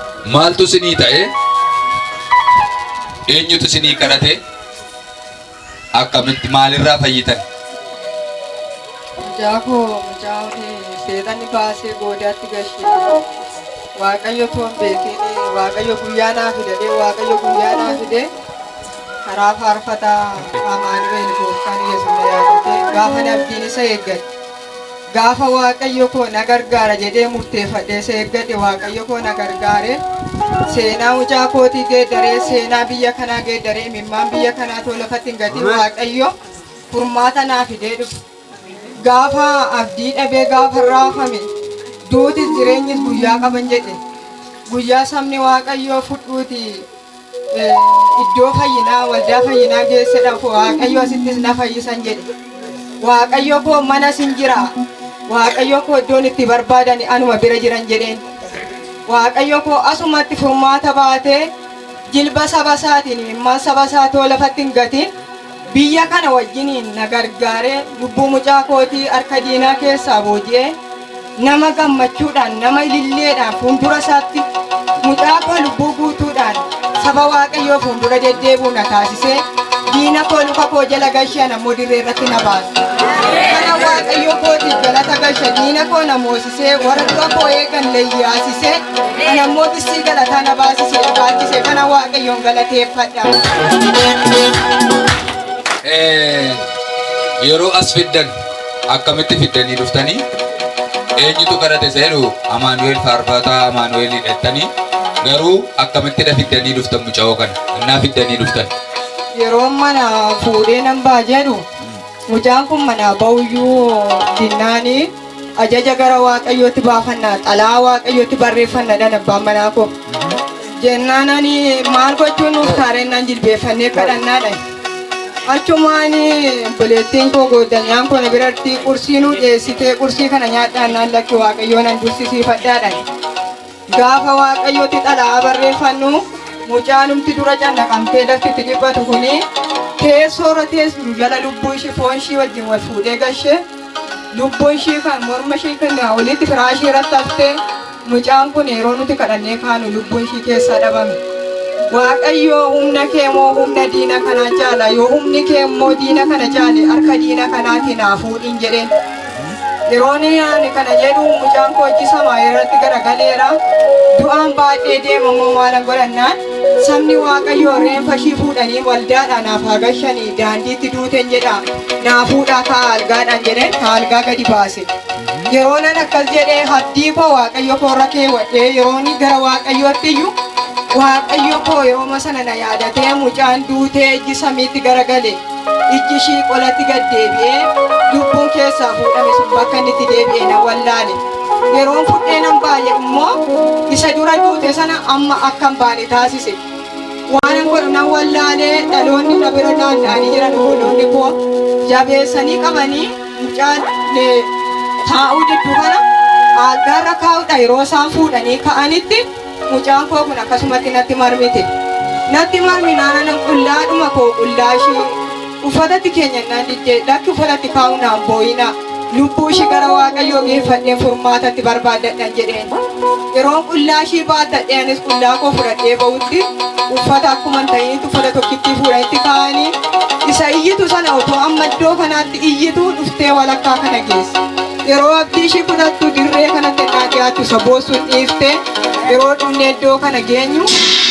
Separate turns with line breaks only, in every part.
Maaltu isinii ta'e? Eenyutu isinii kadhate? Akkamitti maalirraa fayyitan?
Mucaa koo mucaa seexanni baasee goodaatti gashe. Waaqayyo too hin beekin Waaqayyo guyyaa naa fide Waaqayyo guyyaa naa fide karaa faarfataa Amaanu'el gooftaan Yesuus na yaadate gaafa abdiin isa eeggate. Gaafa Waaqayyo koo na gargaara jedhee murteeffadhee isa eeggadhe Waaqayyo koo na gargaare. Seenaa mucaa kootii geeddaree seenaa biyya kanaa geeddaree imimmaan biyya kanaa too lafatti hin gatiin Waaqayyo furmaata naa fidee dhufe. Gaafa abdii dhabee gaafa raafame duutis jireenyis guyyaa qaban jedhe. Guyyaa sabni Waaqayyoo fudhuuti iddoo fayyinaa waldaa fayyinaa geessedha Waaqayyo asittis na fayyisan jedhe. Waaqayyo koo mana sin jira. Waaqayyo koo iddoon itti barbaadan anuma bira jiran jedheen. Waaqayyo koo asumatti furmaata baatee jilba saba isaatiin imimmaan saba isaa too lafatti hin gatiin biyya kana wajjiniin na gargaaree lubbuu mucaa kootii harka diinaa keessaa booji'ee nama gammachuudhaan nama ililleedhaan fuuldura isaatti mucaa koo lubbuu guutuudhaan saba Waaqayyoo fuuldura deddeebi'u na taasisee diina koo luka koo jala gashee ana immoo dirree irratti na baase. Kana Waaqayyo kootiif galata gasha diina koo na moosisee warra dura koo eegan leeyyaasisee ana immoo bissii galataa na baasisee dhugaalchisee kana Waaqayyoon galateeffadha.
Yeroo as fiddan akkamitti fiddanii dhuftanii? Eenyutu kadhate isa jedhu Amaanu'el faarfataa Amaanu'el jettanii garuu akkamittidha fiddanii dhuftan muca'oo kana? Innaa fiddanii dhuftan.
Yeroo mana fuudhee nan ba'a jedhu mucaan kun manaa ba'uyyuu dinnaanii ajaja gara Waaqayyootti baafanna xalaa Waaqayyootti barreeffanna abbaan manaa koo. Jennaan ani maal gochuun nuuf taarennaan jilbeeffannee kadhannaadha. Achumaan obboleettiin koo gooddanyaan koo na biratti qursii nuu dhiyeessitee qursii kana nyaadhaan naan lakki Waaqayyoo nan dursisiifadhaadha. Gaafa Waaqayyootti xalaa barreeffannu mucaanumti dura cannaqamtee lafti itti dhiphatu kuni teessoo irra teessu jala lubbuu ishii foon ishii wajjin wal fuudhee gashe lubbuun ishii kan morma ishii kan olitti firaashii irratti haftee mucaan kun yeroo nuti kadhannee kaanu lubbuun ishii keessaa dhabame. Waaqayyo humna kee moo humna diina kanaa caala yoo humni kee immoo diina kana caale harka diina kanaatiin naa fuudhin jedheen. Yeroo ani kana jedhu mucaan koo iji samaa irratti garagaleera. Du'aan baadhee deema immoo maalan godhannaan sabni Waaqayyoo reenfa ishii fuudhanii waldaadhaan naaf haa gashanii daandiitti duuten jedha naa fuudhaa kaa algaadhaan jedheen kaa algaa gadi baase. Yeroo nan akkas jedhee abdii koo Waaqayyo koorra keewwadhee yeroo inni gara Waaqayyootti iyyuu Waaqayyo koo yeroo sana na yaadatee mucaan duutee ijji samiitti garagale ijji ishii qolatti gad deebi'ee lubbuun keessaa fuudhame sun bakka inni itti deebi'e na wallaale. Yeroon fudhee nan baay'e immoo isa dura duute sana amma akka hin baane taasise. Waan godhu nan wallaalee dhaloonni na bira naanna'anii jiran obboloonni koo jabeessanii qabanii mucaan taa'uu diddu kana algaarra kaa'uudha yeroo isaan fuudhanii ka'anitti mucaan koo kun akkasumatti natti marmite. Natti marminaan qullaadhuma koo qullaa ishii uffatatti keenya naan diddee lakki uffatatti kaa'u naan boo'ina lubbuu ishii gara Waaqayyoo geeffadheen furmaatatti barbaaddadhan jedheen. Yeroon qullaa ishii baatadhee anis qullaa koo fudhadhee ba'utti uffata akkuma hin ta'initti uffata tokkittii fuudhanitti kaa'anii isa iyyitu sana otoo amma iddoo kanaatti iyyitu dhuftee walakkaa kana geesse. Yeroo abdii ishii kutattu dirree kanatti innaa dhiyaattu isa boossuun dhiiftee yeroo dhufnee iddoo kana geenyu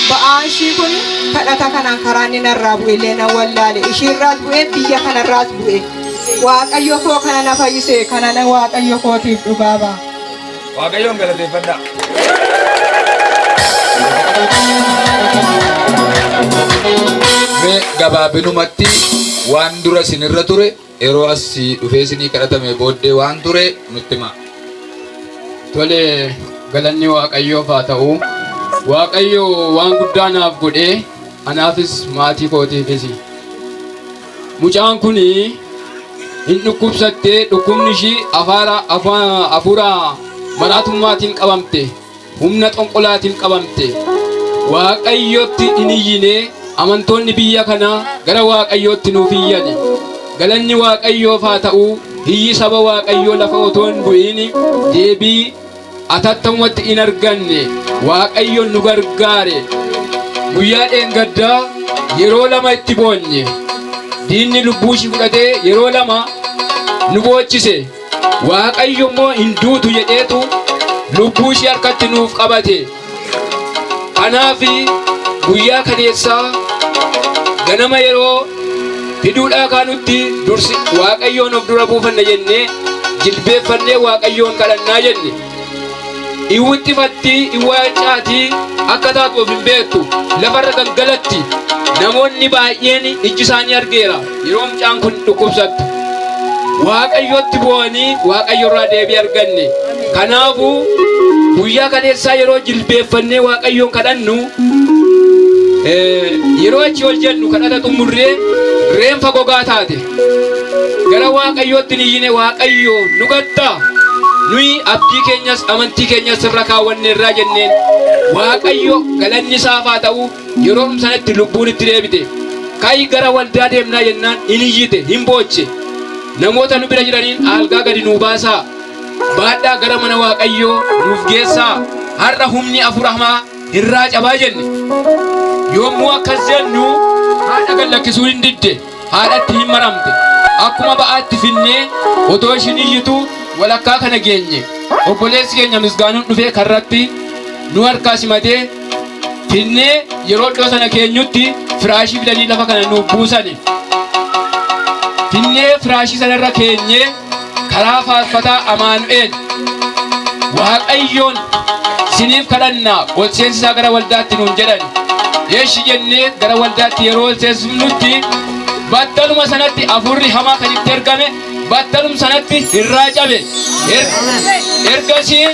ba'aan ishii kun kadhata kanaan karaa inni narraa bu'e illee nan wallaale. Ishiirraas bu'ee biyya kanarraas bu'e. Waaqayyo koo kana na fayyise kana na Waaqayyo kootiif dhugaa ba'a.
Waaqayyoon galateeffadhaa. Mee gabaabinumatti waan dura isinirra ture yeroo as dhufee isinii kadhatame booddee waan ture nutti himaa.
Tole galanni Waaqayyoof haa ta'u. Waaqayyo waan guddaa naaf godhee anaafis maatii kootiifis. Mucaan kun hin dhukkubsattee dhukkubni ishii afuura maraatummaatiin qabamte. Humna xonqolaatiin qabamte. Waaqayyotti hin iyyine amantoonni biyya kanaa gara Waaqayyootti nuuf iyyani. Galanni Waaqayyoof haa ta'u. Iyyi saba Waaqayyoo lafa otoo hin bu'iin deebii Atattamumatti in arganne. Waaqayyo nu gargaare. Guyyaa dheengaddaa yeroo lama itti boonye. Diinni lubbuu ishii fudhatee yeroo lama nu boochise. Waaqayyo immoo hin duutu jedheetu lubbuu ishii harkatti nuuf qabate. Kanaaf guyyaa kaleessaa ganama yeroo fiduudhaa kaanutti dursi Waaqayyoon of dura buufanna jennee jilbeeffannee Waaqayyoon kadhannaa jenne. Iwwixxifatti, iwwaacaatii akka taatu of hin beektu. Lafarra gangalatti. Namoonni baay'een ijji isaanii argeera yeroo mucaan kun dhukkubsattu. Waaqayyotti boo'anii Waaqayyo irraa deebii arganne. Kanaafuu guyyaa kaleessaa yeroo jilbeeffannee Waaqayyoon kadhannu yeroo achi ol jennu kadhata xumurree reenfa gogaa taate. Gara Waaqayyootti ni iyyine Waaqayyo nu gattaa nuyi abdii keenyas amantii keenyas sirra kaawwanneerraa jenneen Waaqayyo galanni isaaf haa ta'u yeroo sanatti lubbuun itti deebite. Ka'i gara waldaa deemnaa jennaan in iyyite hin booche. Namoota nu bira jiraniin aalgaa gadi nuu baasaa. Baadhaa gara mana Waaqayyoo nuuf geessaa. Har'a humni hafuura hamaa irraa cabaa jenne. Yommuu akkas jennu haadha gad lakkisuu hin didde. Haadhatti hin maramte. Akkuma ba'aatti finnee otoo ishiin iyyitu walakkaa kana geenye. Obboleessi keenya Misgaanuun dhufee karratti nu harkaa simatee finnee yeroo iddoo sana keenyutti firaashii fidanii lafa kana nuuf buusani. Finnee firaashii sanarra keenyee karaa faarfataa Amaanu'eel Waaqayyoon siniif kadhannaa ol seensisaa gara waldaatti nuun jedhan. Eeshi jennee gara waldaatti yeroo ol seensifnutti battaluma sanatti hafuurri hamaa kan itti ergame battaluma sanatti irraa cabe. Ergasii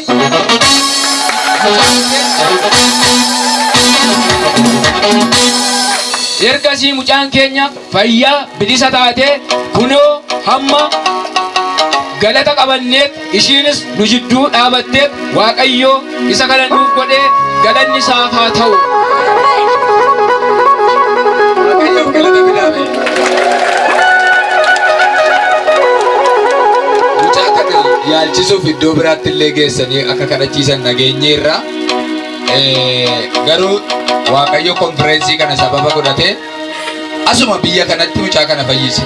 Ergasii mucaan keenya fayyaa bilisa taatee kunoo hamma galata qabanneet ishiinis nu jidduu dhaabatteet Waaqayyo isa kana nuuf godhee galanni isaaf haa ta'u.
Waaqayyoof galata fidaame. Mucaa kana yaalchisuuf iddoo biraatti illee geessanii akka kadhachiisan dhageenyeerra. Garuu Waaqayyo konfireensii kana sababa godhatee asuma biyya kanatti mucaa kana fayyise.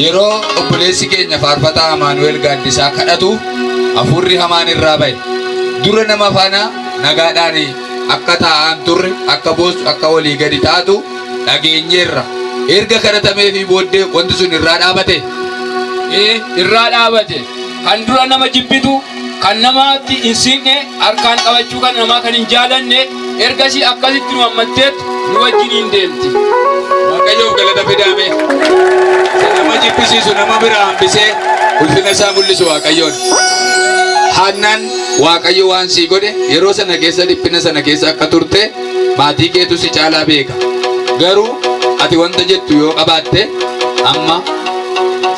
Yeroo obboleessi keenya faarfataa Amaanu'el Gaaddisaa kadhatu hafuurri hamaan irraa ba'e. Dura nama faana nagaadhaan akka taa'aan turre, akka boossu, akka walii gadi taatu dhageenyeerra. Erga kadhatameefii booddee wanti sun irraa dhaabate.
Irraa dhaabate. Kan dura nama jibbitu, kan namaatti hin siiqne, harkaan qabachuu kan namaa kan hin jaalanne, ergasii akkasitti nu hammatteet nu wajjiniin deemti.
Waaqayyoof galata fidaame. Isa nama jibbisiisu nama biraa hambisee ulfina isaa mul'isu Waaqayyoon. Haannaan Waaqayyo waan sii godhe yeroo sana keessa dhiphina sana keessa akka turte maatii keetu si caalaa beeka. Garuu ati wanta jettu yoo qabaatte amma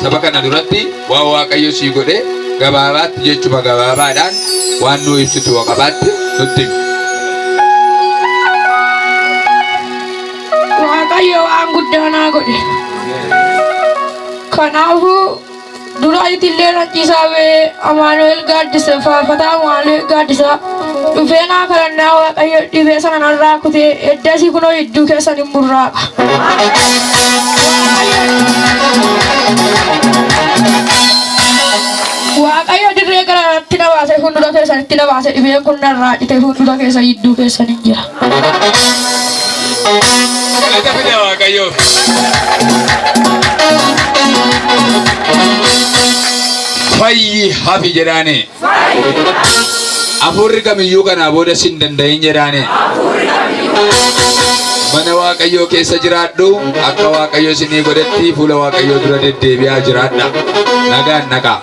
saba kana duratti waan Waaqayyo sii godhe gabaabaatti jechuma gabaabaadhaan waan nuu ibsitu yoo qabaatte nutti himi.
Waaqayyo waan guddaa naa godhe. Kanaafuu dura itillee rachiisaa ba'ee Amaanu'el Gaaddisa faarfataa Amaanu'el Gaaddisaa dhufee naa kadhannaa Waaqayyo dhibee sana narraa kutee eddasii kunoo gidduu keessan hin burraaqa. Waaqayyo dirree garaatti na baase fuuldura keessanitti na baase dhibeen kun narraa cite fuuldura keessa gidduu keessan hin jira.
Galata fidaa Waaqayyoof. Fayyi hafi jedhaani. Hafuurri kamiyyuu kanaa booda sin danda'in jedhaani. Mana Waaqayyoo keessa jiraadhu akka Waaqayyo isinii godhetti fuula Waaqayyoo dura deddeebi'aa jiraadha. Nagaan naqaa.